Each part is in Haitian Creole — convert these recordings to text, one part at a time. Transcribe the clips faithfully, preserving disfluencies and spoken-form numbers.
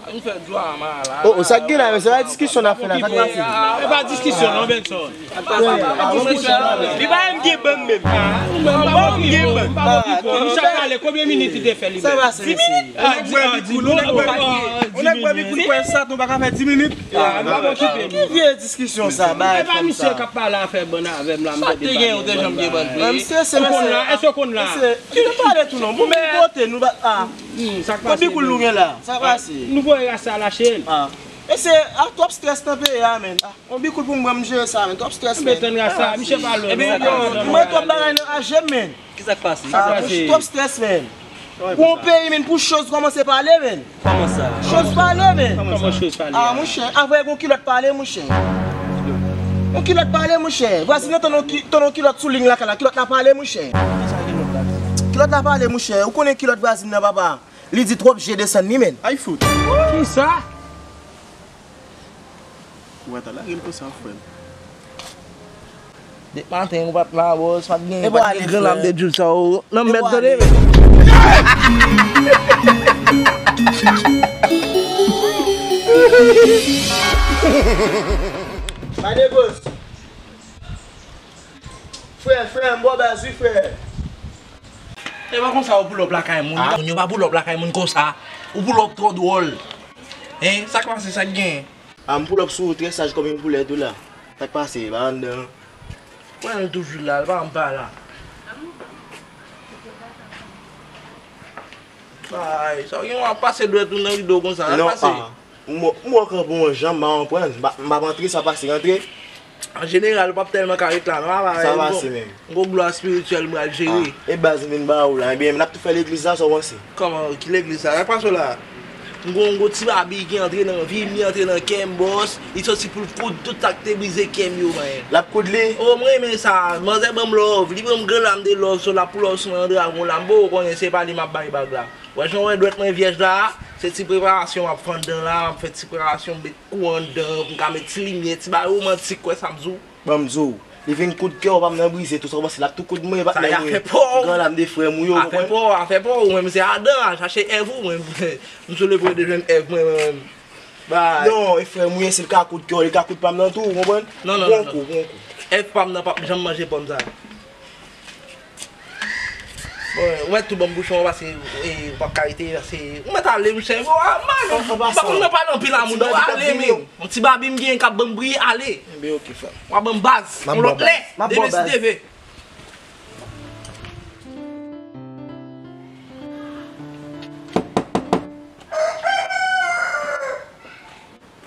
M fè drama la. Oh, oh, sa k gen la, men se pa diskisyon n ap fè la, sa k pase? E pa diskisyon non, Benson. Li pa menm gen bann menm. Li pa menm gen bann. Nou sa pale, konbyen minit li te fè li menm? Sa pase, mesye? Ou nèk bwè bikoul, ou nèk bwè bikoul, kwè sa, nou pa ka fè dis minit. Ki vye diskisyon sa, bay. E pa misye k ap pale afè bann avè m la, m tande pale bann bagay. Ou konn la? Èske w konn la? Mesye, kite pale tou non. Bon, men kote nou pa. Sa k pase? Kote bikoul nou gen la? Sa pase? Nou voye rasta lache l. Mesye, a twòp strès nan peyi a, men. On bikoul pou m bwè, m jere sa, men. Twòp strès, men. Tann rasta, misye pa lwen. Mwen twòp bagay nan aje m, men. Ki sa k pase? Sa pase? Twòp strès, men. Pou yon peyi, men, pou choz kòmanse pale, men. Kòman sa? Choz pale, men. Kòman choz pale? Ah, monchè, avè yon kilòt pale, monchè. Yon kilòt pale, monchè. Vwazin nan tann yon ki-, tann yon kilòt sou liy lakay la, kilòt la pale, monchè. Kilòt la pale, monchè. Ou konnen kilòt vwazin nan, papa. Li di twòp je desann li, men. Ay fout. Kisa? Ou pa ta lage l konsa, frè m. Depi maten, ou pa t la, bòs, pa t gen, pa t gen gran lam de djou sa, ou nan mèd tande, men. My niggas. Frè, frè, m bò baz, wi, frè. E pa konsa ou pull up lakay moun. Moun yo pa pull up lakay moun konsa. Ou pull up twò dwòl. Hein, sa k pase, sa k gen? Ah, m pull up sou ou trè saj kòm yon poulèt ou la. Sa k pase, pa anndan. Mwen toujou la, l pa anba la. Bay, sa w gen w ap pase dwèt ou nan rido konsa, sa k pase? M wè w kanpe yon jan, m pa konprann. M pa, m pa antre, sa pase, antre. An jeneral, ou p ap tèlman ka ret la, non, papa. Sa pase menm. M gon glwa espirityèl m pral jere. E baz m vin ba ou la. Ebyen, n ap tou fè legliz la, sa w panse? Kòman, ki legliz la? Sa k pase w la? M gon, m gon ti babi ki antre nan vi m, li antre nan kè m, bòs. Li soti pou l koud tout sa k te brize kè m yo, man. L ap koud li? Oh, m renmen sa. Manzè ban m love. Li ban m gran lam de love, so l ap pou love sou mwen, antre ak yon lam. Bon, ou konnen se pa li m ap bay bag la. Wè jan w wè dwèt mwen vyèj la, se ti preparasyon m ap fè anndan la, m ap fè ti preparasyon, m met kou anndan, pou m ka met ti limyè, ti bagay womantik, wè sa m di w. Ban m di w, li vin koud kè w, pa m nan brize, tou sa w panse l ap tou koud mwen, patnè mwen. Gran lam de frè m ou yo, ou konprann? Afè pa w, afè pa w, ou menm se Adan, al chache Èv ou, mwen, m sou le pwen de jwenn Èv mwen, mwen menm. Bay. Non, e frè m ou ye, si l ka koud kè w, li ka koud pa m nan tou, ou konprann? Non, non, non, non. Pran kou, pran kou. Èv pa m nan p ap janm manje pòm sa. Bon, ou mèt tou ban m bouchon an, paske, e, ou p ap ka rete, paske ou mèt ale, monchè. Bon, a, m pa konn nan pale anpil a moun, non, ale, men yon ti babi m genyen k ap ban m bri, ale. Enben, oke, frè m. W a ban m baz, yon lòt lè, demen si Dye vle.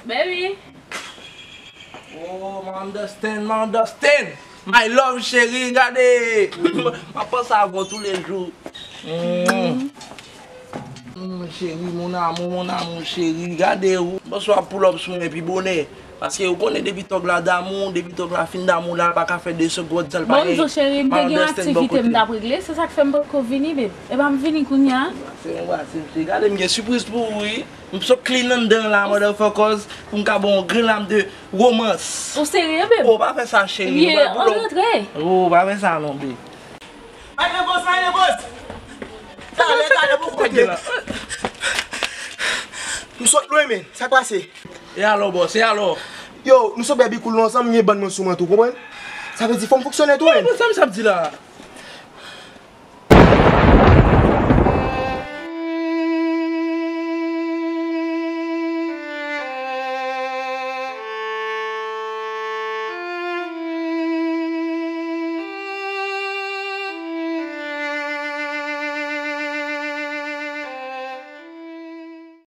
Baby. Oh, m understand, m understand. My love, cheri, gade. M ap panse avè w tou le jou. Mm. Mm, cheri, mon amour, mon amour, cheri, gade ou. Bòs w ap pull up sou mwen pi bonè. Paske ou konnen depi tòg la damou, depi tòg la fin damou la, l pa ka fè de segond san l pa gen. Bon, m di w, cheri, m te gen yon aktivite m t ap regle, se sa k fè m potko vini, babe. Epa m vini kounye a. Se yon bagay, se, se, gade, m gen sipriz pou ou, wi. M sot clean anndan la, motherfuckers, pou m ka ba w yon grenn lam de romans. Ou serye, babe? Oh, pa fè sa, cheri. Nou pral pull up. Ann rantre. Oh, pa fè sa non, babe. Mande boss, mande boss. Talè, talè, pou kote. M sot lwen, men. Sa k pase? E alò, boss, e alò? Yo, nou sot bè bikoul nou ansanm, m gen bann mwen sou mwen tou, konprann? Sa vle di, fò m fonksyone tou, men. Sa m, sa m di la?